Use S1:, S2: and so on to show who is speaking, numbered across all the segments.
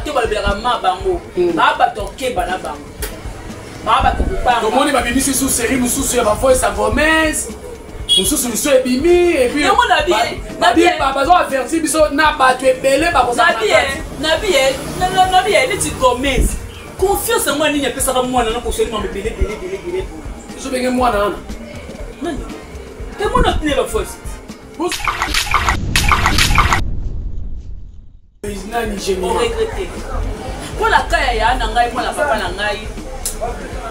S1: bato balobelaka ma bango hmm. baa bato okeba na bango baa bato kopanga
S2: tomoni babimisi su série mosusu ya bavoice ya gomez mosusu liso ebimi epuis bazo avertir biso na bato ebele
S1: bakozanabi neti gomez confiance yango ya nini apesaka mwana na kosoli mambo ebele ebele ebele ebele
S2: ezobenge mwana wana
S1: nani te mwana tine bavoice
S2: nani
S1: Jemima oregrete mpo na ka ya yaya na ngai mpo na papa na ngai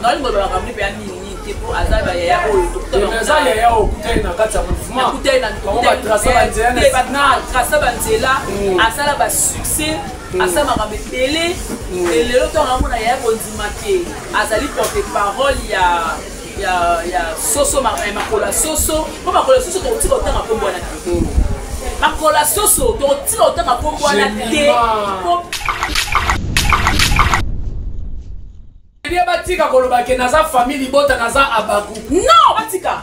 S1: nalingo olobaka mpe ya mingi mingi te mpo aza bayaya oyo
S2: aza yaya oyo okutani na kati ya mouvement
S1: okutani na trasa banzela hmm. asala basuccès hmm. asala makambo ebele hmm. elelo ntango namona yaya kondima te azali porte parole ya ya ya soso eh, makolo ya soso mpo makolo ya soso tokotika kotanga nkombo wana te hmm. makolo ya soso tokotika kotanga nkombo wana te
S2: ye batika koloba ke naza famille libota naza abaku
S1: non batika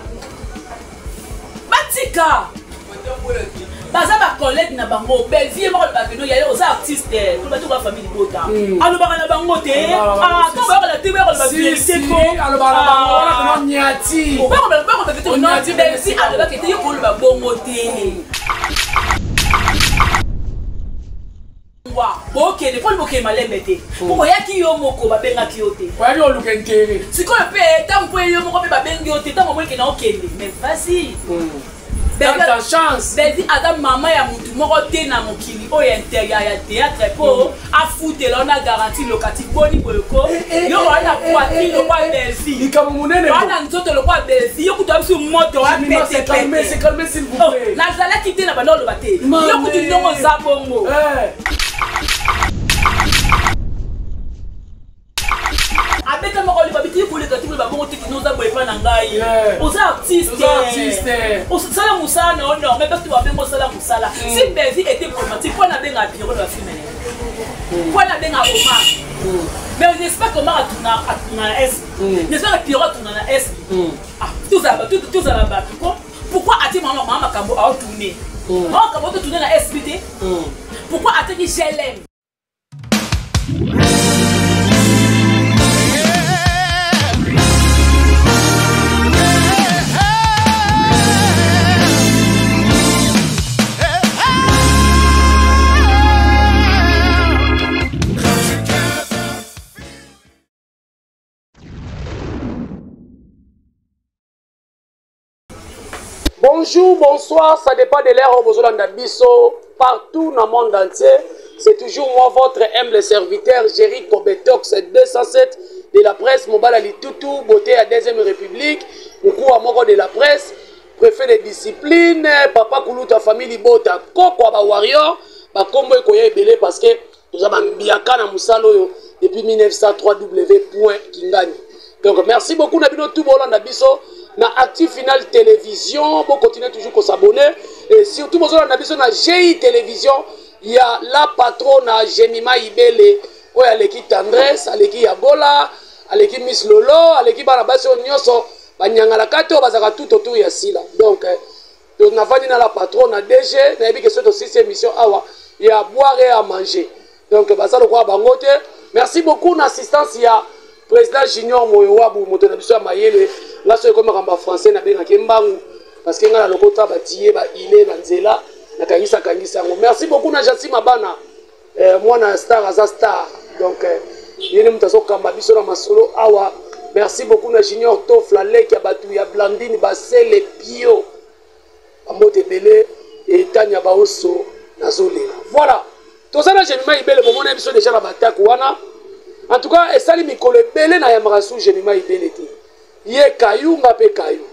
S1: batika baza bacollègue na bango bellevie moko alobaka keno yaye oza artiste koloba te oza famille libota hmm. alobaka na bango te ah, ntango bayaka na te bayaka loba verité ko bellevie alobaka ete yo koloba bongo te bokende mpo bokende malembe te mpo hmm. oyaki yo moko babengaki yo te
S2: oyaki oluka intere
S1: sikoyo mpe ntango mpo yo moko mpe babengi yo te ntango omoni kenda okende mais vas-y hmm.
S2: Belvi
S1: aza mama ya motu moko te na mokili oyo ya interieur ya théâtre mpo hmm. afutela yo na garantie locative boni boye ko eh, eh, yo oa na eh, poitrine lokwa Belvi
S2: likambo monene
S1: oa na nzoto lokwa Belvi yo kutu biso moto wa
S2: petepete
S1: oh, nazalaki te na banda oloba te yo kutu ndongo oza bongo abeta moko liba bitiki koleka ti koloba bongo te kino oza boye epa na ngai oza artiste osala mosala na yo normal parce que babenga osala mosala mm. si belvi était problématique mpo nabenga piro na bafilme na ye mpo nabenga omar mm. mais n'est-ce pas qu'omar atuna na s n'est-ce pas que piro atuna na s ah, tozala bato ko pourquoi atie mama makambo aotourne mama makambo ototourne na sb te pourquoi atiaki glm
S2: Bonjour, bonsoir, ça dépend de l'heure où vous avez biso partout dans le monde entier. C'est toujours moi, votre humble serviteur, Jerry Kobetox 207 de la presse, Mobala Litutu, beauté à deuxième République, Mukua Moko de la presse, préfet de discipline, Papa Kuluta, famille Libota, Koko ba Warrior, ba kombo ekoya ebele parce que toza ba mbiaka na musala oyo depuis 1903 w point kingani donc merci beaucoup na bino tout bolanda biso na actu final télévision bo continuer toujours ko s'abonner et surtout bozolanda biso na GI télévision ya la patrona Jemima Ibele oyo aleki tendresse aleki ya gola aleki miss lolo aleki bana basi oyo nyonso banyangalaka te oyo bazalaka tout autour ya sila donc eh, Donc navandi na la patronne na DG nayebi ke soki tosilisi émission awa ya boire et à manger. Donc baza lokola bango te. Merci beaucoup na assistance ya président Junior Moyowabu moto na biso ya mayele. Nga soki ekomi makambo ya français nabengaki ye mbangu parce que nga na lokota batiye ba ile na nzela nakangisa kangisa yango. Merci beaucoup na Jansi Mabana eh, mwana ya star aza star donc eh, ye nde moto azokamba biso na masolo awa merci beaucoup na junior tofla leki ya bato ya blandine basele pio bambote ebele etanya baoso nazolela voilà toza na jemima ibele bomona biso deja na batake wana en tout cas esali mikolo ebele na yambaka su jemima ibele te ye kayu nga mpe kayu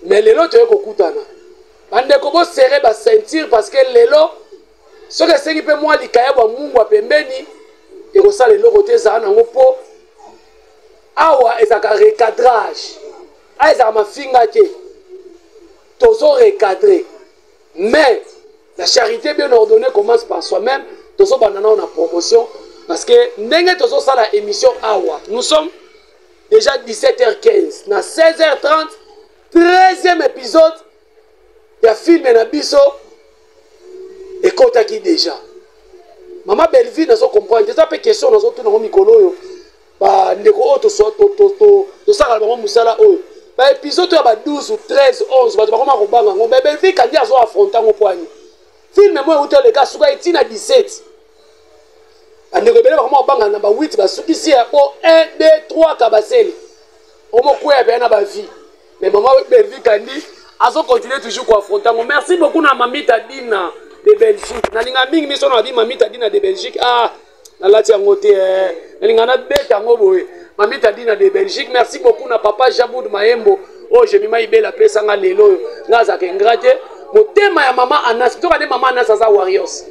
S2: mais lelo toye kokutana bandeko bosere baceinture parce que lelo soki esengi mpe mwa likayabo ya mungwa pembeni ekosala eloko te ezala nango mpo awa ezalaka recadrage awa ezalaka mafinga te tozo recadre mais la charité bien ordonnée commence par soi-même tozobanda nao na promotion parce que ndenge tozosala émission awa nous sommes déjà 17h15 na 16h30 13e épisode ya filme na biso ekotaki deja. Mama Bellevue, nazo comprendre eza mpe question nazotuna yango mikolo oyo. Bandeko oyo tosalaka bango mosala oyo, baépisode oyo ya ba 12, 13, 11, bato bakoma kobanga yango. Mais Bellevue Kandi azo affronte yango poani. Film mo euti oleka suka etina 17, bandeko ebele bakoma kobanga na ba 8, basukisi ya po 1, 2, 3 kabasele omokwea mpe na bavie. Mais mama Bellevue Kandi azo continuer toujours koaffronte yango. Merci beaucoup na Mamita Dina de Belgique. Nalinga mingi miso na babi Mamita Dina de Belgique. Ah, nalati yango te, eh. Nalinga nabeta yango boye. Mamita Dina de Belgique, merci beaucoup na papa Jaboud Mayembo oyo Jemima Ibela apesanga lelo oyo. Nga azalaka ingrat te. Motema ya mama Anas toka nde mama Anas aza warriors.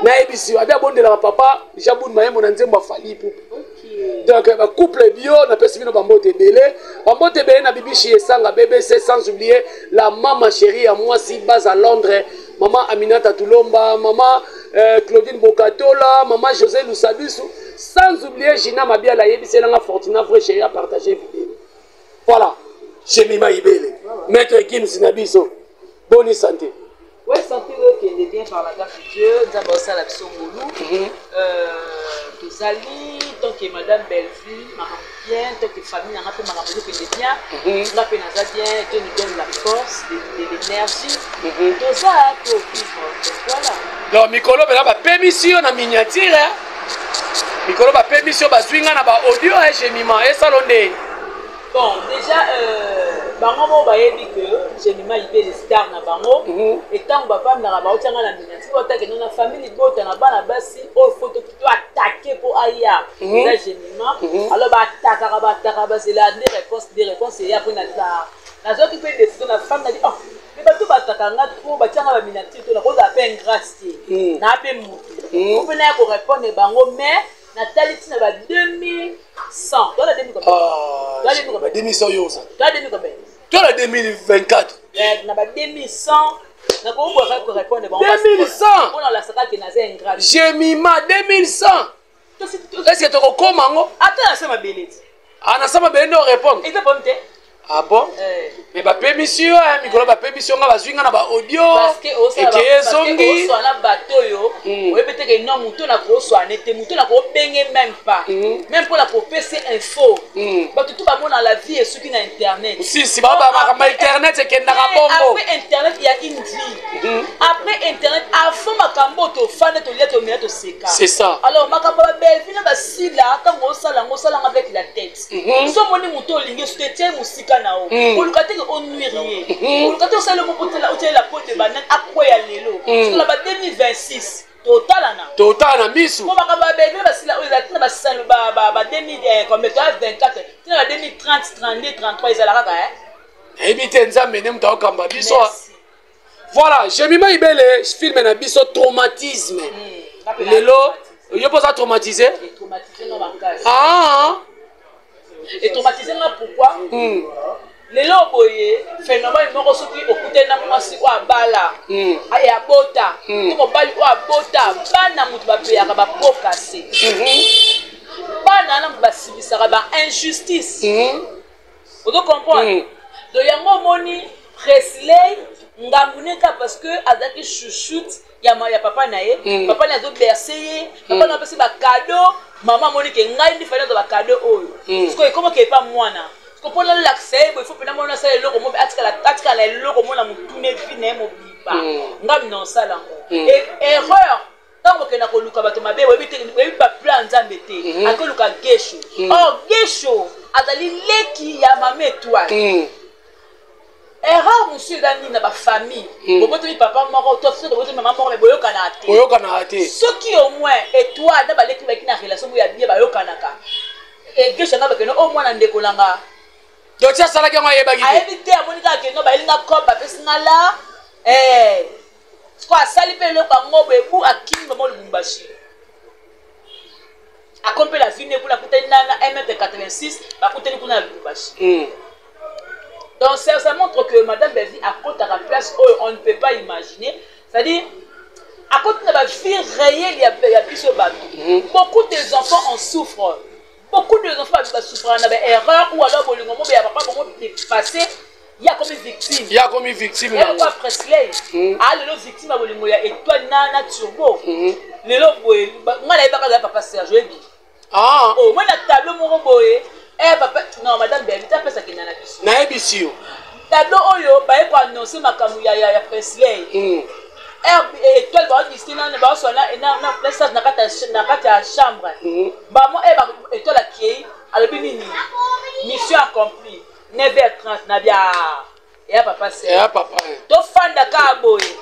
S2: Nayebisi yo, abi abondelaka papa Jaboud Mayembo na nzembo afali Ipupa. Donc bacouple bio, napesi bino bambote ebele, bambote ebele na Bibishi Esanga BBC, sans oublier la mama chérie ya mwasi base à Londres, mama Aminata Tulomba, mama Claudine Bokatola, mama José Lusabisu, sans oublier Gina Mabiala. Ayebiselanga Fortuna, vrai chérie, a partage vidéo. Voilà, Jemima Ibele, maître Gims na biso, boni santé?
S1: Ouais, santé okende bien par la grâce de Dieu. Nzambe osala biso ngolu. Tozali tant que madame Bellevue, makambo bien, tant que famille nanga mpe makambo ezokende bien. Nga mpe naza bien. Dieu nous donne la force, de l'énergie. Toza po vivre, donc voilà.
S2: Donc mikolo mpena bapemisi yo na miniature, mikolo bapemisi yo, bazwi nga na baaudio ya Jemima, esalo ndeni?
S1: Bon, déjà, bango moko bayebi que Jemima Ibele star na bango. Etango bavandaka, baotianga na miniature, batakende na famille libota na bana basi oyo faut to attaque mpo aya eza Jemima. Alors baatakaka, baatakaka, bazela nde réponse, nde réponse eya. Mpe nazwaki mpe décision na femme, nadi: oh, mais bato baataka nga trop, batianga baminiature to nakozala mpe ingrate te, naa mpe motu mpe naya korépondre bango. Mais natali ntina ba 2100, tola 2000 combien?
S2: Ba 2100 yo oza?
S1: Tola 2000 combien?
S2: To na 2024.
S1: Na ba 2100 nakoboka korépondre bango.
S2: 2100?
S1: Mpona olasaka ke naza ingrate.
S2: Jemima, 2100, est ce que tokokóma yango?
S1: Ata na se mabele ti.
S2: Ah, na sa mabele nde orépondre?
S1: Eza problème te.
S2: Ah bon? Mais bapemisi yo, mikolo bapemisi yo nga, bazwi nga na baaudio eke ezongi.
S1: Oswana bato oyo oyebi te ke non, moto na koswane te, moto na kobenge même pas, même mpona kopesa info. Bato tu bamona la vie esuki na internet.
S2: Sisi makambo internet ekendaka bongo.
S1: Après internet, il y a une vie après internet. Avant makambo tofanda, tolia, tomela, toseka.
S2: C'est ça.
S1: Alors makambo ya Bellevue na basila, ntango osala yango, osalanga avec la tête. So omoni moto olingi, soki etie mosika na yo, koluka te ke onuire ye, koluka te osala moko otiela pote banani akweya lelo. Soki na ba 2026 totalana.
S2: Totala na misu.
S1: Po makambo ya Bellevue basila oyo ezala tina ba 2000 combien, toya 24, tina ba 2030, 32, 33, ezala kaka.
S2: Nayebi te, Nzambe nde moto akokamba biso. Voilà, Jemima Ibele, film na biso Traumatisme lelo, yo mpo oza traumatisé? Ah.
S1: Etraumatise nga pourquoi? Lelo boye, phénomène moko, soki okutani na mwasi oyo abala, aye abota, to mobali oyo abota bana, moto bapeyaka bapokase bana wana, moto basibisaka ba injustice. Ozo comprendre? Donc yango omoni Presley ngambu neka, parce que azalaki chouchoute ya papa na ye. Papa na ye azoberce ye, papa na apesi bacadeau. Mama amoni ke ngai ndi fali azwa bacadeau oyo. Sikoyo ekomaki epa mwana. Siko mpona olakisa ye boye, faut mpena mwana asala eloko mo, atikala na eloko mo na motuna evi na ye mobimba. Ngai na osala yango erreur. Ntango okenda koluka bato mabe, oyebi te, oyebi baplan ya Nzambe te. Akoluka Gesho, or Gesho azali leki ya mama Étoile. Erreur mosusu eza nini? Na bafamille, bobotami papa moko to soki bobotami mama moko, mais boyokanaka te.
S2: Boyokanaka te.
S1: Soki au moins Étoile na baleki baki na relation moko ya bien, bayokanaka, Gesho anga bakende o mwana ndeko nanga.
S2: Donc ti asalaki yango, ayebaki te?
S1: Ayebi te. Amoni kaka kendo bayelinga cope, bapesi nga la siko, asali mpe eloko yango boye, bu akimi bango Lubumbashi, akomi mpe la ville kuna, akutani na 1 mètre 86, bakutani kuna na Lubumbashi. Donc ça montre que madame Bellevue akotaka place oyo on ne peut pas imaginer, c'est-à-dire akoti na bavie réelle ya biso bato. Beaucoup des enfants en souffrent, beaucoup des enfants basouffraka na baerreur ou alors bolingo mobe ya papa bango dépassé, ye akomi victime.
S2: Ye akomi victime.
S1: Ye kwa Presley alelo victime ya bolingo ya Étoile na Turbo. Lelo boye ngai nayebaka aza papa Serge, oyebi.
S2: Ah.
S1: Oh, moi na tableau moko boye, eh papa, non, madame Bellevue apesa kenda na biso.
S2: Nayebisi yo.
S1: Tableau oyo baye koannonce makambo ya Presley. Étoile baodiscuter na baoswa na place na kati ya chambre. Bamo e étoile akei, alobi nini? Mission accomplie, 9h30 na bia eya papa Serge.
S2: Eya papa.
S1: Tofanda kaka boye,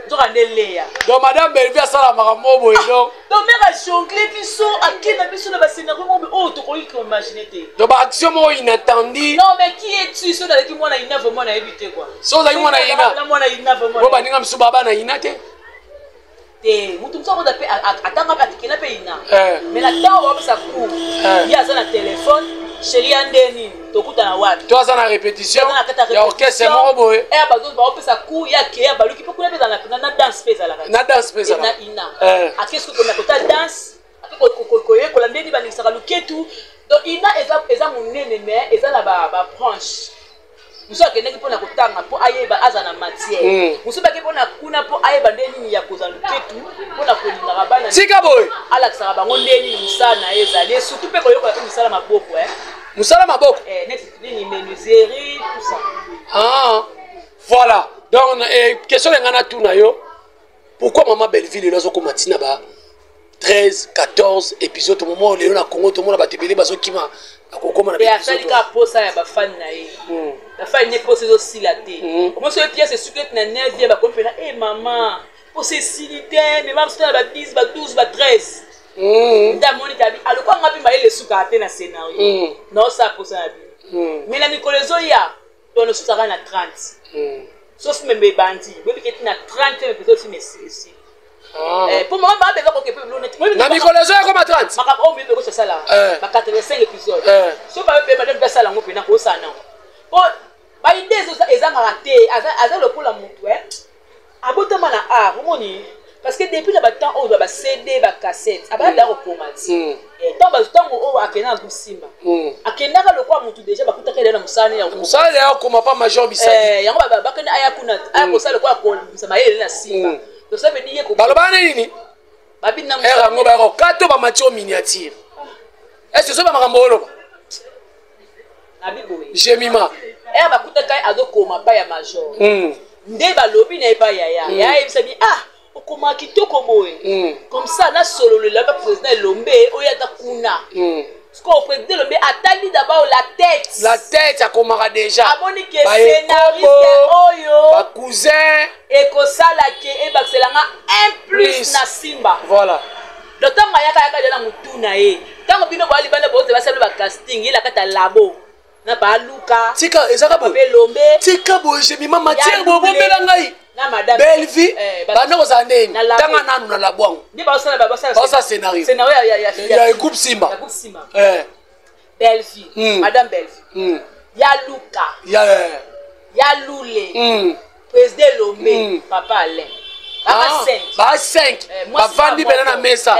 S1: nzoka nde leya.
S2: Donc madame Bellevue asala makambo boye donc.
S1: Donc mare ajongle biso, akenda biso na bascénario moko oyo tokoki koimagine te.
S2: Donc baaction moko inattendu.
S1: Non, mais qui es-tu? So nazalaki mwana ina, vraiment nayebi te quoi.
S2: So ozalaki mwana ina.
S1: Na mwana ina, vraiment.
S2: Bo baninga mosusu baba na ina te.
S1: Te, mutu mosusu akoza mpe atanga mpe atikela mpe ina. Mais na ntango bapesa cours, ye aza na telefone: chéri, ya nde nini, tokutana wapi?
S2: To aza na répétition ya orchestre moko boye.
S1: Baopesa cours, ye akeya, baluki mpe kuna mpe ezalaka na danse mpe ezalaka.
S2: Na danse mpe ezalaka.
S1: Na ina ake soki na kota danse, ake koyekola ndeni baningisaka luketu. Donc ina eza monene, mais eza na babranche. Mosusu akendaki mpona kotanga mpo ayeba, aza na matière. Mosusu bake mpona kuna mpo ayeba nde nini ya kozala luketu, mpona kolingaka bana.
S2: Tika boye.
S1: Alakisaka bango nde nini mosala na ye ezali, surtout mpe koyokola mpe mosala maboko.
S2: Mosala maboko.
S1: Neti nini, menuiserie, tout ça.
S2: Ah, voilà. Donc question na ngai natuna yo: pourquoi mama Belleville lelo azokoma ntina ba 13, 14 épisode? Moment lelo na Congo tomona bato ebele bazokima na kokoma
S1: na. Asali kaka posa ya bafani na ye. Bafani ne posa ezosila te. Omosi oyo pièce esuki ete na 9, bakomi mpena e mama, posa esili te. Mais bamosusu na ba 10, ba 12, ba 13. Nde amoni tabi alokwa nga mpe mayele esukaka te na scénario, naosala posa na bino. Mais na mikolo ezoya, tono osukaka na 30. So film ebandi, boyebi eti na 30 épisode film esili. Po mama babeza koke mpe biloko neti.
S2: Na mikolo ezoya koma 30.
S1: Makambo oyo miyebi ekosala ba 85 épisode, so bayo mpe madame basala yango mpena kosala nango, po baidée ezangaka te. Aza lokola motu abotama na art, omoni, parce que depuis na batemps oyo ba CD, bacassette, abanda kokoma ti ntango oyo akenda na groupe Simba. Akendaka lokola motu déjà bakutaka ele na mosala
S2: ya mosala ya okoma pa major Bisali.
S1: Yango bakende, aya kuna, aya kosala lokola komisa mayele na Simba. Donc ça veut dire ye
S2: Baloba nini?
S1: Babina.
S2: Ere yango bayaka to bamati o miniature. Est ce so bamakambo oloba?
S1: Nabi boye.
S2: Jemima.
S1: Ere bakutaka ye azokoma pa ya major, nde balobi na ye pa yaya, yaya ayebisami: ah, okoma kitoko boye, comme ça nasololela pa président Elombe oyo ata kuna. Sikoyo président Elombe atali d'abord la tête.
S2: La tête, akomaka déjà.
S1: Amoni ke scénariste oyo
S2: bacousin
S1: ekosala ke ebakiselanga un plus na Simba.
S2: Voilà.
S1: Donc ntango ayaka, ayaka deja na motu na ye. Ntango bino boya libanda, boze basala bacasting, ye na kati ya labo na baluka.
S2: Tika, ezaka boye.
S1: Elombe.
S2: Tika boye, Jemima, matière boye bombela ngai.
S1: Na madame
S2: Bellevue banda kozala ndeni ntanga nanu na labo yango.
S1: Nde baosala.
S2: Baosala scénario.
S1: Scénario
S2: ya groupe Simba.
S1: Ya groupe Simba. Bellevue, madame Bellevue, ya Luka, ya Lule, président Elombe, papa Alain.
S2: Ba 5 bavandi mpena na mesa.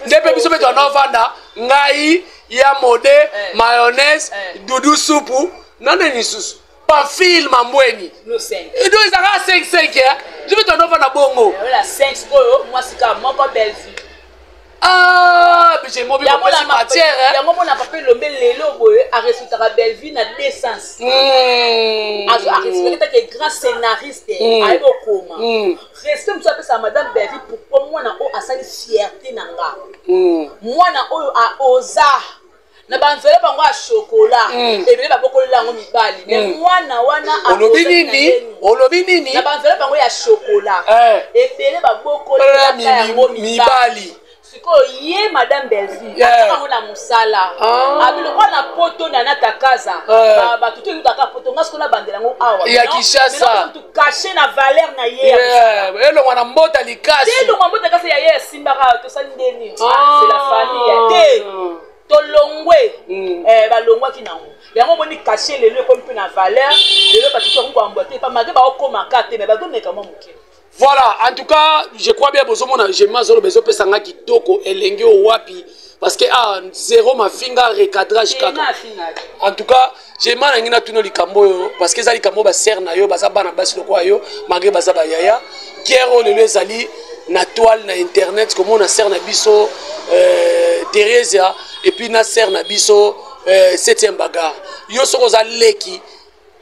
S2: Nde mpe biso mpe twana ovanda, ngai ya mode mayonnaise, dudu supu, nane lisusu pamphile mambweni. Do ezalaka 5 5, biso mpe twana ovanda bongo.
S1: Oyo mwasi kaka moko, Bellevue.
S2: Ah, biche mobi kopesi matière.
S1: Yango mona papa Elombe lelo boye arespectaka Bellevue na deux sens. Arespectaka take grand scénariste, ayebi okoma. Respect mosusu apesaka madame Bellevue, pourquoi? Mwana oyo asali fierté na nga, mwana oyo aoza na baenveloppe yango ya chocolat ebele, babokolela yango mibali, mais mwana wana.
S2: Olobi nini? Olobi nini?
S1: Na baenveloppe yango ya chocolat ebele, babokolelaka yango
S2: mibali.
S1: Sikoyo ye madame Bellevue ataka yango na mosala, abiloko na poto na natakaza bato to eyutaka poto, nga sikoyo nabandela yango awa.
S2: Ya Kinshasa.
S1: Cachet na valeur na ye.
S2: Elongwa na mbota likasi.
S1: Elongwa mbota likasi ya ye esimbaka. Tosali ndeni, c'est la famille te, tolongwe. Balongwaki nango yango, omoni cachet lelo ekomi mpe na valeur. Lelo bato tokoki koambwa te, malgré baokomaka te, mais bazomeka mwa moke.
S2: Voilà, en tout cas je crois bien bozomona Jema azoloba, ezopesanga kitoko, elenge oyo wapi, parce que ah, zéro mafinga, recadrage kaka. En tout cas Jema, nangi natuna likambo oyo, parce que eza likambo oyo basere na yo baza bana basi lokola yo, malgré baza bayaya. Guerre oyo lelo ezali na toile na internet komona sœur na biso Theresia et puis na sœur na biso 7e bagarre. Yo soki oza leki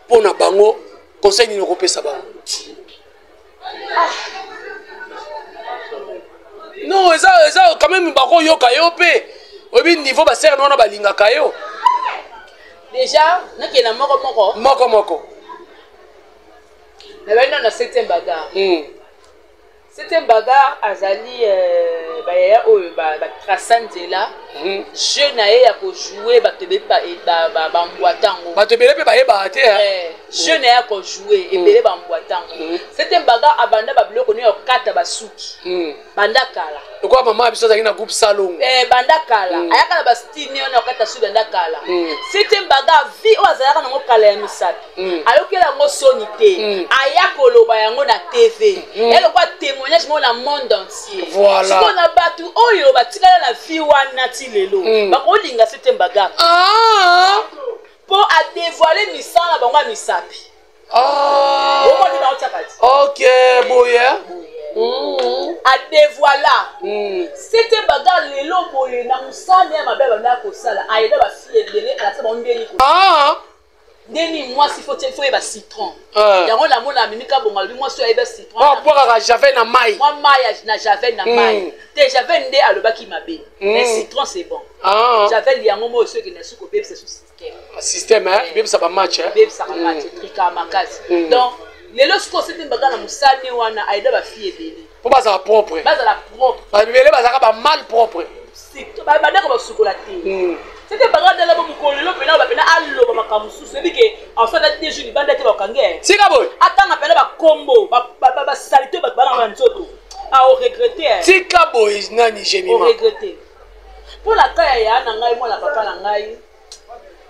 S2: mpo na bango, conseil nini okopesa bango?
S1: Ah.
S2: Non, eza quand même bakoyoka yo mpe oyebi niveau basere na wana balingaka yo.
S1: Déjà nakenda moko moko.
S2: Moko moko.
S1: Nabandi nano na 7e bagarre. 7e bagarre azali bayaya oyo batraça nzela. Jeu na ye ya kojouer, bato ebele bambwata yango.
S2: Bato ebele mpe bayebaka te.
S1: Jeu na ye ya kojouer, ebele bambwata yango. 7e bagarre abanda babiloko nio ya kokata basuki banda kala.
S2: Lokola mama ya biso azalaki na groupe Salongo.
S1: Banda kala ayaka na bastyle nio na kokata suki banda kala. 7e bagarre, vie oyo azalaka nango kala ya misapi, ayokela yango soni te, aya koloba yango na TV, ya lokola témoignage moko na monde entier. Sikoyo na bato oyo batikala na vie wana ti lelo, bakolinga 7e bagarre mpo adévoile misala na bango ya misapi. Bomoni baotiaka ti.
S2: Ok, boye.
S1: Adévoila 7e bagarre lelo boye na mosala ya mabe abanda kosala, ayeda bafille ebele, alakisa bango ndeni ndeni mwasi faut oyeba citron. Yango namona amimika bongo, alobi mwasi oyo ayeba citron.
S2: Abwakaka javel na mai.
S1: Mwa mai na javel na mai te. Javel nde alobaki mabe, mais citron, c'est bon. Javel yango mo soki na suki obebisa su système.
S2: Système ebebisa bamatch.
S1: Ebebisaka match, etrikaka makasi. Donc lelo sikoyo 7e bagarre na mosani wana ayeda bafille ebele.
S2: Mpo bazala propre.
S1: Bazala propre.
S2: Babele bazalaka bamal propre.
S1: Bandako basukola te. 7e bagarre dala bo mokolo lelo mpena bapena aloba makambo mosusu, oyebi ke en fait ata 2 jours libanda te, bakange.
S2: Tika boye.
S1: Atanga mpena bakombo basalite, bato bananga na nzoto, aoregretter.
S2: Tika boye, nani Jemima?
S1: Oregretter mpo na ka ya yaya na ngai, mwana papa na ngai.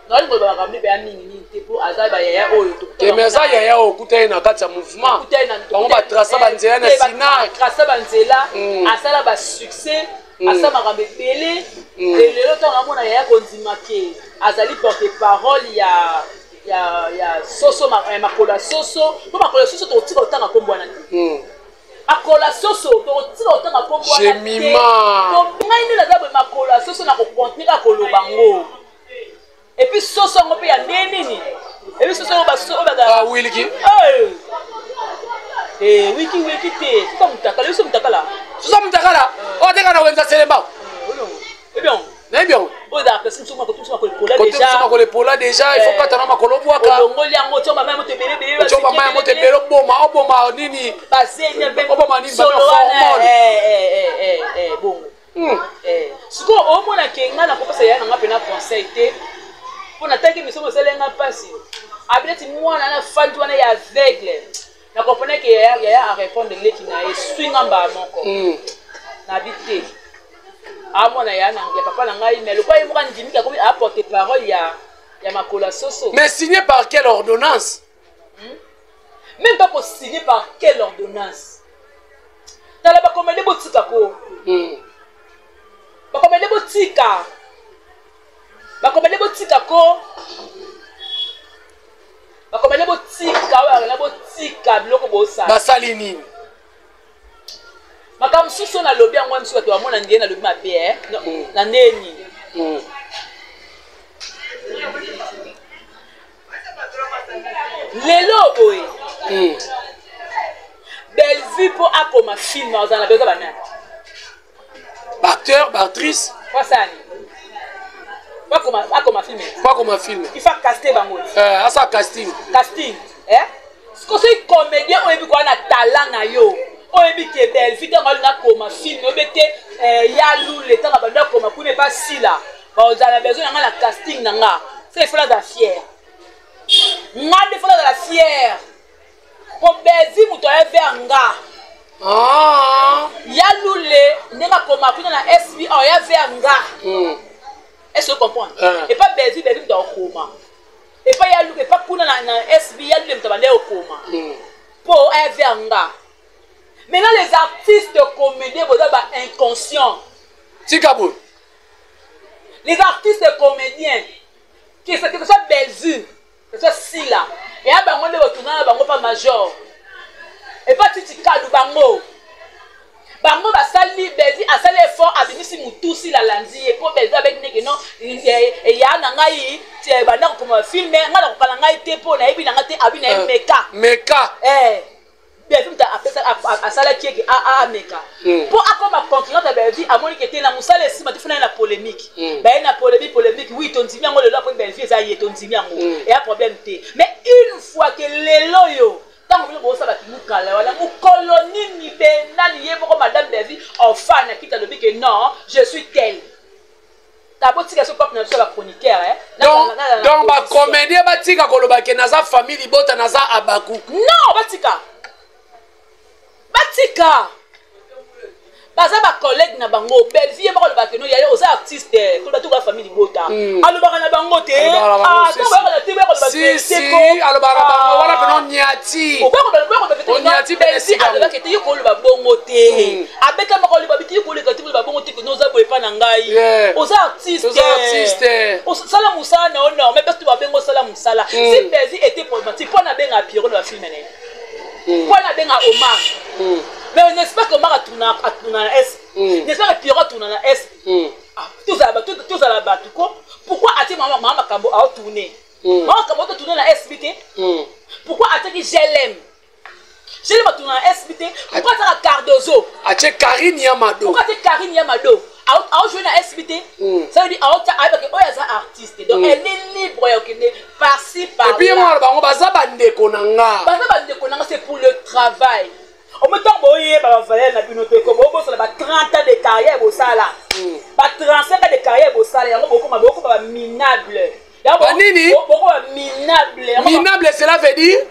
S1: Naolingo koloba makambo mpe ya mingi mingi te, mpo aza bayaya oyo.
S2: Te, mais aza yaya oyo okuta ye na kati ya mouvement, bango batraça banzela na Sinac.
S1: Traça banzela, asala basuccès, asala makambo ebele. Lelo ntango namona yaya kondima ke azali porte parole ya soso, ya makolo ya soso, mpo makolo ya soso tokotika kotanga nkombo wana te. Makolo ya soso tokotika kotanga nkombo wana te. Ngai nde naza boye, makolo ya soso nakocontinuer kaka koloba ngo. Et puis soso yango mpe ya nde nini? Et puis soso yango basoso oyo bazala
S2: Wiliki.
S1: Wiki wiki te, soso mutakala, biso mutakala.
S2: Soso mutakala oyo ateka na wenza Selema.
S1: Ebion.
S2: Nayebi yango.
S1: Oyo ezalaka pesi mosusu makolo, mosusu makolo epola.
S2: Kote mosusu makolo epola déjà, il faut kata na makolo, obwaka.
S1: Olongoli yango, otio bamai moto ebele ebele.
S2: Otio bamai ya moto ebele, oboma nini?
S1: Bazemi.
S2: Oboma nini?
S1: Solo wana.
S2: Formol.
S1: Bongo sikoyo omona ke ngai nakopesa ya nanga mpena conseil te, mpo natalaki miso mosala nga mpasi abi neti mwana na fandi wana ya aveugle. Nakomprendre ke yaya yaya arépondre leki na ye, swi nga mbala moko. Nabi te, amwana ya ya papa na ngai, mais lokola ye moko andimiki, akomi aporte parole ya makolo ya soso.
S2: Mais signé par quelle ordonnance?
S1: Même pas kosigner par quelle ordonnance. Tala, bakomede botika ko. Bakomede botika, bakomede botika ko, bakomede botika oyo akenda, botika biloko bosala.
S2: Basali nini?
S1: Makambo mosusu oyo nalobi yango wana, mosusu bato bamona ndenge nalobi mabe na ndenge nini. Lelo boye, Bellevue mpo akoma film, azala na besoin banani?
S2: Baacteur, baactrice.
S1: Wasani akoma film.
S2: Po akoma film.
S1: Il faut caster bango.
S2: Asa casting.
S1: Casting, eh? Soki comédien oyebi koya na talent na yo, oyebi ke Bellevue ntango alinga akoma film, oyebi te ya lule ntango abandi akoma kuna epa sila, bazala na besoin na nga na casting na nga. Se il faut nazala fier, nga nde faut nazala fier po Bellevue moto aye vers nga. Ya lule ndenge akoma kuna na sb, oya vers nga. Est ce que comprendre? Epa Bellevue, Bellevue moto akokoma epa ya lule, epa kuna na sb, ya lule moto abandi okoma mpo aya vers nga. Maintenant les artistes comédiens, boza ba inconscient.
S2: Tika boye.
S1: Les artistes comédiens, que ce soit Bellevue, que ce soit Sila, eya bango nde batuna na bango pa major epa titi kalu bango. Bango basali, Belvi asali effort, abimisi mutusi, lalandi ye mpo Belvi abeki ndenge no eya na ngai banda kokoma filme, ngai nakokala ngai te mpo nayebi na ngai te, abi na ye meka.
S2: Meka.
S1: Belvi moto asalaki eke ameka mpo akoma concurrente ya Belvi. Amoni ke te na mosala esima te, funa ye na polémique. Baye na polémique, polémique, oui, tondimi yango lelo. Après Belvi eza ye, tondimi yango, eya problème te. Mais une fois ke lelo oyo, ntango bino bosala kimukala wana, mokolo nini mpe nani ye moko madame Belvi enfin nakiti alobi ke non, je suis tel? Tabotika so pape na biso bachroniqueur.
S2: Donc bacomédien batika koloba ke naza famille libota, naza abaku.
S1: Non, batika, batika, baza bacollègue na bango. Belvi ye moko alobaka no yaye oza artiste, koloba tokoya famille libota. Alobaka na bango te.
S2: Alobaka bango wana pena onyati.
S1: Alobaka ete yo koloba bongo te. Abeta moko aloba biti yo koleka te, koloba bongo te ke no oza boye epa na ngai, oza artiste, osala mosala na yo normal, parce que babenga osala mosala. Si Belvi était problématique, mpo nabenga Pierrot na bafilme na ye, mpo nabenga Omar, mais n'est-ce pas que Omar atuna na S? N'est-ce pas que Pierrot atuna na S? Tozala bato ko pourquoi atie mama makambo aotourne, mama makambo aotourne na SB te? Pourquoi atiaki GLM, GLM atuna na SB te? Pourquoi atiaka Cardozo?
S2: Atie Karine Yamado.
S1: Pourquoi atie Karine Yamado aojoue na SB te? Ça veut dire aotia, ayebake oyo aza artiste, donc elle est libre ya okende par-ci par
S2: Et puis mwana bango baza bandeko na nga.
S1: Baza bandeko na nga, c'est pour le travail. Omo ntango boyeba bavaleur na bino te, ko bobosala ba 30 ans de carrière bosala, ba 35 ans de carrière bosala yango, bokoma baminable.
S2: Banini?
S1: Bokoma minable.
S2: Minable, cela veut dire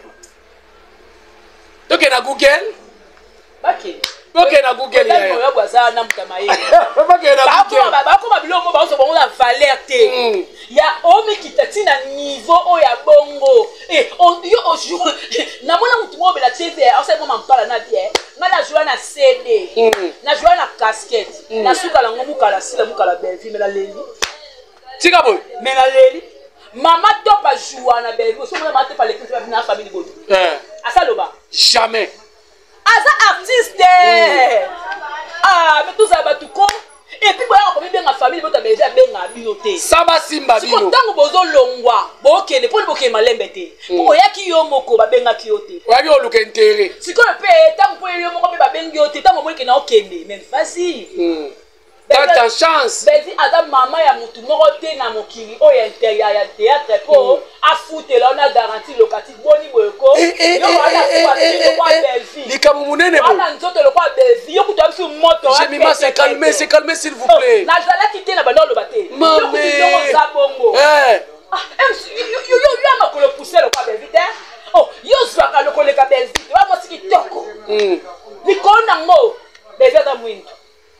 S2: toke na Google.
S1: Bakende.
S2: Toke na Google.
S1: Oyo aza na moto mayele.
S2: Bakende na Google.
S1: Bakoma biloko mo baozo bango na valeur te, ya omikita ntina niveau oyo ya bongo. Yo namona motu moko obela TV, asali mwa mampala na bien. Ngai nazwa na CD, nazwa na casquette, nasuka nango mokala sila mokala Belvi me naleli.
S2: Tika boye.
S1: Me naleli mama top ajoua na Belvi. Osomona mama top aleki na famille boto asaloba.
S2: Jamais.
S1: Aza artiste. Ah, mais tozala bato ko. Et puis boyaka komibenga famille bota, Belvi abengaka bino te.
S2: Sa basimba
S1: siko
S2: bino.
S1: Ntango bozolongwa, bokende mponi bokende malembe te, mpo oyaki yo moko, babengaki yo te.
S2: Oyaki oluka intérêt.
S1: Sikoyo mpe ntango mpo yo moko mpe babengi yo te, ntango omoni ke na okende, mais vas-y.
S2: Tata chance.
S1: Belvi aza mama ya motu moko te na mokili oyo ya théâtre mpo afutela na garantie locative. Boni boye ko?
S2: Likambo monene.
S1: Wana nzoto lokwa Belvi, yo kutu biso moto.
S2: Jemima, c'est calme, c'est calme, s'il vous plaît.
S1: Nazalaki te na banda oloba te.
S2: Mame.
S1: Oza bongo. Yo makolo pousse lokwa Belvi te. Oh, yo zwaka lokoleka Belvi te, wa mwasi kitoko likolo nango. Belvi aza mwindu.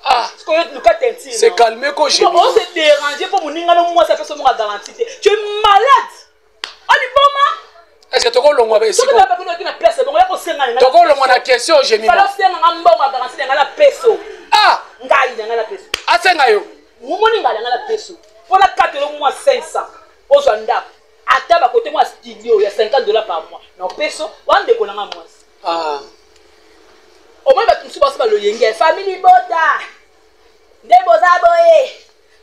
S2: Ah.
S1: Sikoyo luka teinture.
S2: C'est calme ko.
S1: Jemima o se déranger mpo moninga no mwasi apesa moko garantie te. Tu es malade, oliboma.
S2: Est ce que tokolongwa esiko?
S1: Soki na place bongo ya kosenga na
S2: Tokolongwa na question, Jemima.
S1: Fala osenganga mbongo ya garantie na ngai na peso.
S2: Ah.
S1: Ngai na ngai na peso.
S2: Asenga yo.
S1: Momoni ngai na ngai na peso mpona katelo mwa 500, ozwa ndako ata bakote mwa studio ya 50 $ par mois na opeso wana, ndeko na ngai mwasi.
S2: Ah.
S1: Omoni bato mosusu baso baloyenge famille libota nde boza boye,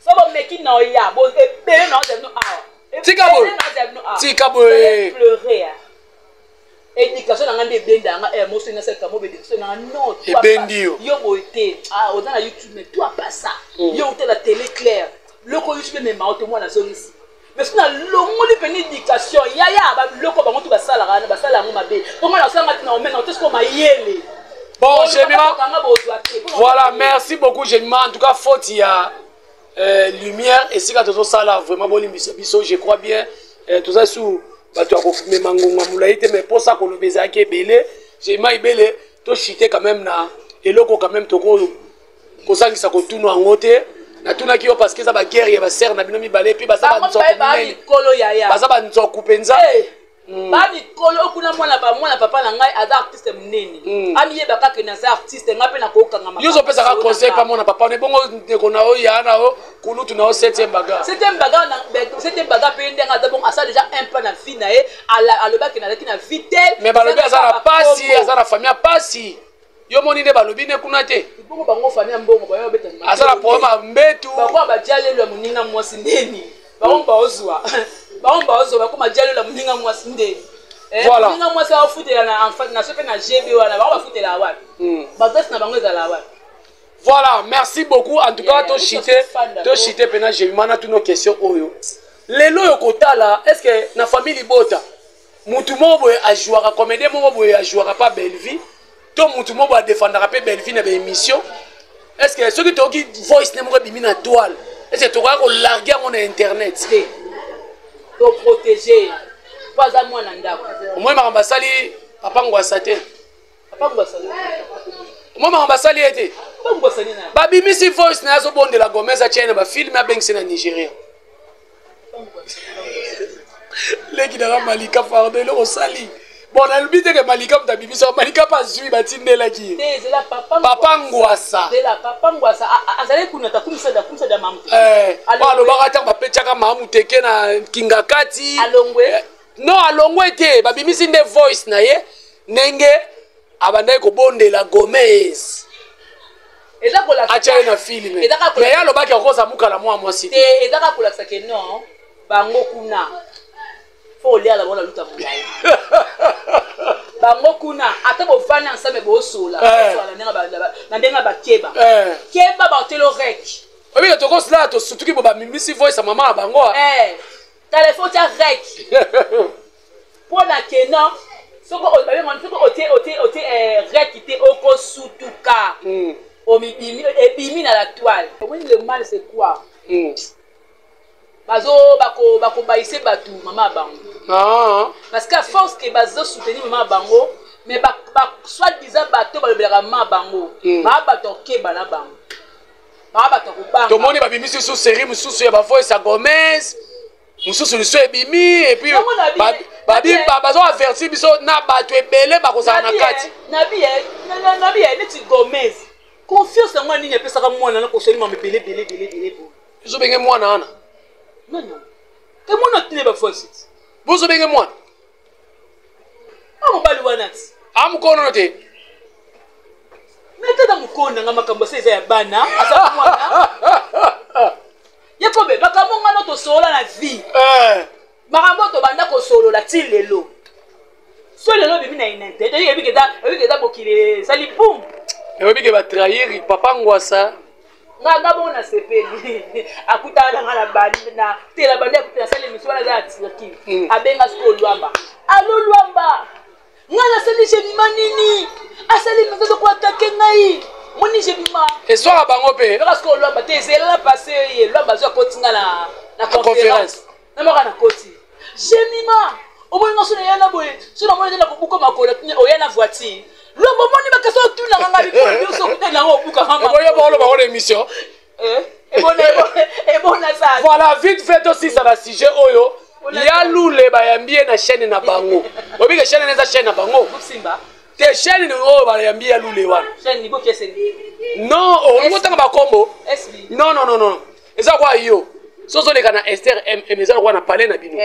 S1: so bomeki na oya ebele na ozala bino awa.
S2: Tika boye, tika boye.
S1: Pleurer, éducation na nga nde ebenda yanga moso nga salika mobe éducation na nga non.
S2: Ebendi yo.
S1: Yo boye te. Ah, oza na YouTube, mais toi pas ça. Yo ute na télé claire, loko YouTube emema yo te. Mwana azongisi, mais soki nalongoli mpena éducation yaya, babiloko bango to basalaka wana, basala yango mabe mpo nga nasalanga te na omena te siko mayele.
S2: Bon, Jemima, voilà, merci beaucoup Jemima. En tout cas, faute ya lumière esika tozosala, vraiment bolimbisa biso. Je crois bien toza su bato ya komema ngonga molai te, mais mposa koloba ezalaki ebele. Jemima ebele, tochite quand même na eloko quand même toko kozangisa kotuna yango te. Natunaki yo parce que eza baguerre ya basere na bino mibale, mpe baza banzoku minene.
S1: Mikolo yaya.
S2: Baza banzoku mpenza.
S1: Bamikolo kuna, mwana papa na ngai aza artiste monene. Amiyeba kaka naza artiste, ngai mpe nakokanga.
S2: Yo ozopesaka conseil pa mwana papa wana, ebongo ndeko na yo, ya na yo, kulutu na yo, septième bagarre?
S1: Septième bagarre, septième bagarre mpe ndenge aza bongo, asala déjà un pas na vie na ye. Alobaki nazalaki na vie tel.
S2: Mais balobi aza na pasi, aza na famille ya pasi. Yo moni nde balobi ne kuna te.
S1: Bongo bango famille ya mbongo bayo beta.
S2: Aza na problème ya mbetu.
S1: Bango ba dialelo ya moninga mwasi ndeni. Bango baozwa. Bango baozwa bakoma dialelo ya moninga mwasi ndeni. Eh,
S2: voilà.
S1: Moninga mwasi afutela na enfant na sope na GB wana bango bafutela wapi? Ba adresse na bango ezala wapi?
S2: Voilà, merci beaucoup. En tout cas, to chité, to chité pena j'ai mana toutes nos questions oyo. Lelo yo kotala, est-ce que na famille libota mutu moko boye ajouaka comédien moko boye ajouaka pas Bellevue to mutu moko boye adefendaka mpe Bellevue na baémission? Est ce que soki toyoki voice ne moko ebimi na toile, est ce que tokoka kolarge yango na internet
S1: te? Toprotege mpo aza mwana ndako.
S2: Omoi makambo asali Papa Ngwasa te.
S1: Papa Ngwasa,
S2: omoi makambo asali ye te. Babimisi voice na ye azobondela Gomez atia ye na bafilme, abengisi na Nigeria. Leki nanga Malika, pardon, eloko osali, bon, nalobi te ke Malika moto abimisa. Malika mpe azwi, batindelaki ye Papa Ngwasa. Po alobaka ntango bapetiaka Mamu Teke na kinga kati. Non, alongwe te. Babimisi nde voice na ye ndenge abandaki kobondela Gomez atya ye na filme, mais ye alobaki akoza mukala mwa mwasi
S1: te. Eza kaka kolakisa ke non, bango kuna fo kolia na bango na luta molai. Bango kuna, ata bovandi ensemble, bosola na ndenge bakeba keba baotelo rek.
S2: Oyebike tokosila tosutuki bo bamimisi voice ya mama na bango.
S1: Telefone tia rek mpo na kena soki soki otie rek te, okosutuka. Omibimi, ebimi na la toile. Omoni, le mal, c'est quoi? Bazo bakobayise bato mama ya bango. Parce que à force ke bazosoutenir mama ya bango, mais soit disant bato balobelaka mama ya bango, baa bato akeba na bango, baa bato akobanga.
S2: Tomoni babimisi su série mosusu ya bavoice ya Gomez mosusu liso ebimi, et puis bazo avertir biso na bato ebele bakozala na kati.
S1: Nabi neti Gomez, confiance yango nini apesaka mwana na kosoli mama ebele ebele ebele ebele bo?
S2: Ezobenge mwana wana.
S1: Non, te, mwana atine bavoice ti.
S2: Bozobenge mwana.
S1: A mobali wana ti.
S2: Amokonono te.
S1: Me tata mokolo nanga, makambo asa eza ya bana, aza mwana ye. Kobe makambo ngano tosolola na vie, makambo oyo tobanda kosolola ti lelo, so lelo obimi na internet, oyebiki eza mokili esali boum.
S2: Oyebi ke batrahir Papa Ngwasa.
S1: Nga bongo nasepeli, akutana na nga na bandi na tela bandi, akuta nasali émission wana, eza na Turquie. Abenga sikoyo Lwamba: "Alo Lwamba, nga nasali Jemima nini? Asali meza koatake ngai, moni Jemima."
S2: Eswaka bango mpe.
S1: Kaka sikoyo Lwamba te, ezelela passe ye Lwamba azwi, akoti nga na conférence na moko, na koti Jemima: "Omoni nga so naya na boye, so namoni te na kobuka makolo, oya na voiture." Lwamba, omoni bakasi otunaka nga bikolo nyonso, okutani nango, obukaka.
S2: Eboyo boloba ngo na émission.
S1: Ebona sa.
S2: Voilà, vite fait, tosisa na sujet oyo ya Lule. Bayambi ye na chaîne na bango. Obike chaîne eza chaîne na bango
S1: Simba.
S2: Te, chaîne oyo bayambi ya Lule wana. Non, olingi otanga bakombo? Non, non, non, non, eza kwa yo so ozoleka na Ester mm, eza lokola na palais na bino.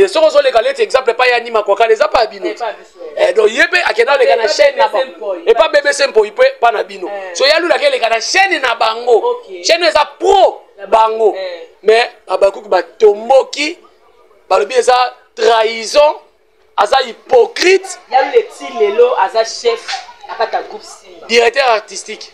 S2: Soki ozoleka leti exemple epai ya Nima Kwakala, eza pa ya bino. Donc ye mpe akenda oleka na chaîne na bango, epa BBC Mpoi mpe pa na bino. So ya Lula akeleka na chaîne na bango, chaîne eza pro bango, mais babakuki batomboki, balobi eza trahison, aza hypocrite.
S1: Ya Lule ti lelo aza chef na kati ya groupe Simba.
S2: Directeur artistique.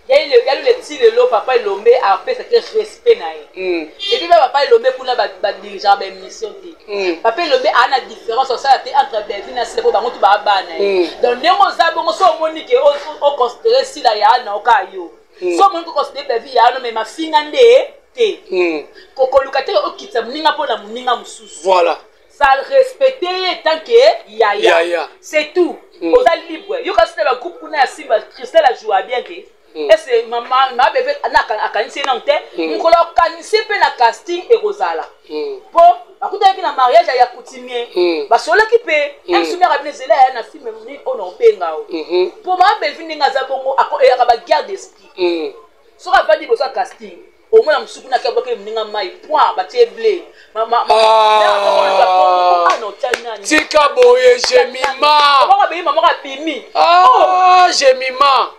S1: Ya Lule ti lelo, Papa Elombe apesaki respect na ye. Et puis Papa Elombe kuna badirigeaka baémission te. Papa Elombe aa na différence osala te entre Belvi na Sila, mpo bango tu baa bana ye. Donc ndenge oza bongo, so omoni ke oconsidere Sila ya na oka yo, so omoni koconsidere Belvi ya no, mais mafinga nde te, kokoluka te okitisa moninga mpo na moninga mosusu.
S2: Voilà.
S1: Ça respecte ye tant que yaya,
S2: yaya.
S1: C'est tout. Oza libre, yoka sina bagroupe kuna ya Simba, Christelle ajoua bien te. Ese mama bebe akanisi ye nano te. Mokolo akanisi mpe na casting ekozala, mpo bakutanaki na mariage ya coutumier, basolaki mpe msumere abino ezela ya na film nini oyo na obenga o. Mpo mama Belvi, ndenge aza bongo, eyaka baguerre d'esprit. Soki avandi liboso ya casting, Omona mosusu kuna ake abwakeli moninga mai, point, batie ble.
S2: Tika boye, Jemima.
S1: Mama moko abimi.
S2: Ah, Jemima.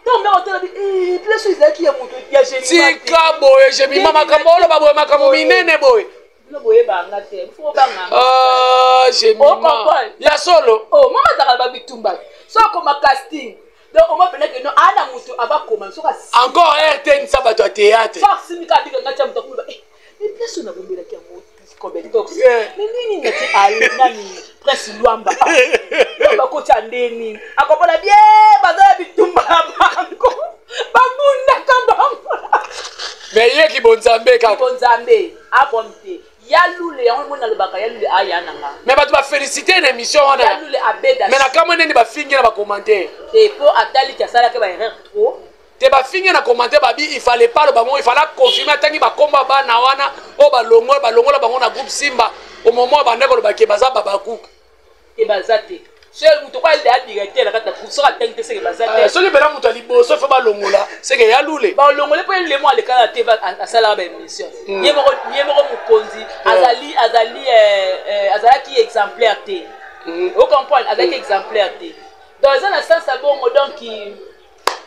S1: Place ezalaki ya moto ya
S2: Jemima. Tika boye, Jemima, makambo oloba boye, makambo minene boye.
S1: Bino boyebanga te, fo banga.
S2: Ah, Jemima, ya solo.
S1: Oh, mama azalaka babitumba so akoma casting, donc oma pene ke no ana moto abakoma soki
S2: encore rt nisa bato ya théâtre.
S1: So asimika abika ngati ya moto akomi ba mais place oyo nabombelaki yango Cobetox, mais nini nati ali nani Prince Lwamba bakotya ndeni akomona bien, baza ya bitumba na bango, babundaka bango.
S2: Mais yeki bonzambe kaka.
S1: Bonzambe akomi te ya lule yango moni nalobaka ya lule aya na nga.
S2: Mais bato bafélicité na émission wana.
S1: Ya lule abeda.
S2: Mais na kamwe nini bafingi na bacommentaire?
S1: Te, mpo ataliki asalaki baerreur trop.
S2: Te, bafingi na commentaire, babi il fallait pas loba bango, il fallait confirmer atangi bakombo ya bana wana oyo balongola, balongola bango na groupe Simba au moment bande koloba ke baza babakuka.
S1: Te, baza te. Soki moto kwa ya directeur na kati na groupe, soki atangi te, seke baza te.
S2: Soki mpena moto ya liboso fo balongola, seke ya lule.
S1: Balongole mpo elemo alekaka te, asalaka baémission ye moko, ye moko mokonzi azali azali azalaki exemplaire te. Ocomprendre, azalaki exemplaire te, donc eza na sens ya bongo, donc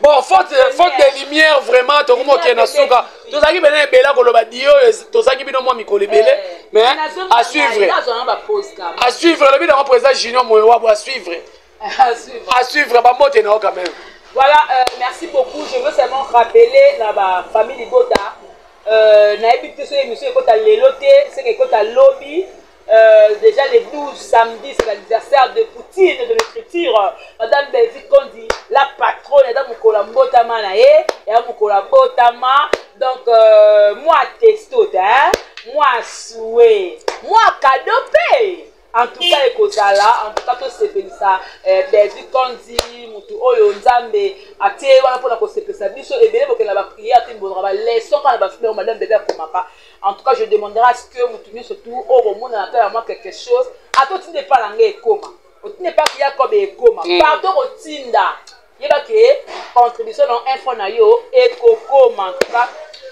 S2: Bon, faute de lumière, vraiment tokomi okende na suka. Tozalaki pene ebele koloba di oyo, tozalaki bino mwa mikolo ebele, mais à suivre, à suivre. Elobi nango président Junior Moyo Wabo, à suivre, à suivre. Bambote na yo quand même.
S1: Voilà, merci beaucoup. Je veux seulement rappeler na ba famille Libota, nayebi te soki émission ekota lelo te, seke ekota lobi. Déjà le 12 samedi, c'est l'anniversaire de Poutine de l'écriture, Madame Belvi Kondi, la patronne. Eza mokolo ya mbotama na ye, ya mokolo ya botama. Donc moi texto te, hein? Moi souhait, moi cadeau pe, en tout cas ekozala, en tout cas tosepelisa Belvi Kondi, motu oyo Nzambe atie wana mpona kosepelisa biso ebele. Bokenda baprière te, bozwaka baleson kaka na bafilme oyo Madame Belvi akomaka. En tout cas, je demanderai à ce que motu nyonso tu oyo komonana ata ya mwa quelque chose, ata otinda epa na ngai ekoma, otinda epa Jacob ekoma, pardon, kotinda, yeba ke contribution na info na yo ekokoma. En tout cas,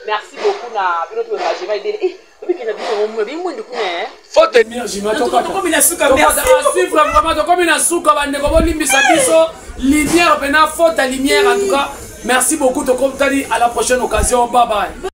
S1: merci beaucoup na bino to bengagement ebele. Eh, obikenda bino omwe bimwindu kuna, eh.
S2: Faute de lumière.
S1: Tokomi na suka, merci.
S2: Suivre, vraiment tokomi na suka. Bandeko, bolimbisa biso, lumière pena, faute ya lumière. En tout cas, merci beaucoup, tokotali à la prochaine occasion. Bye bye.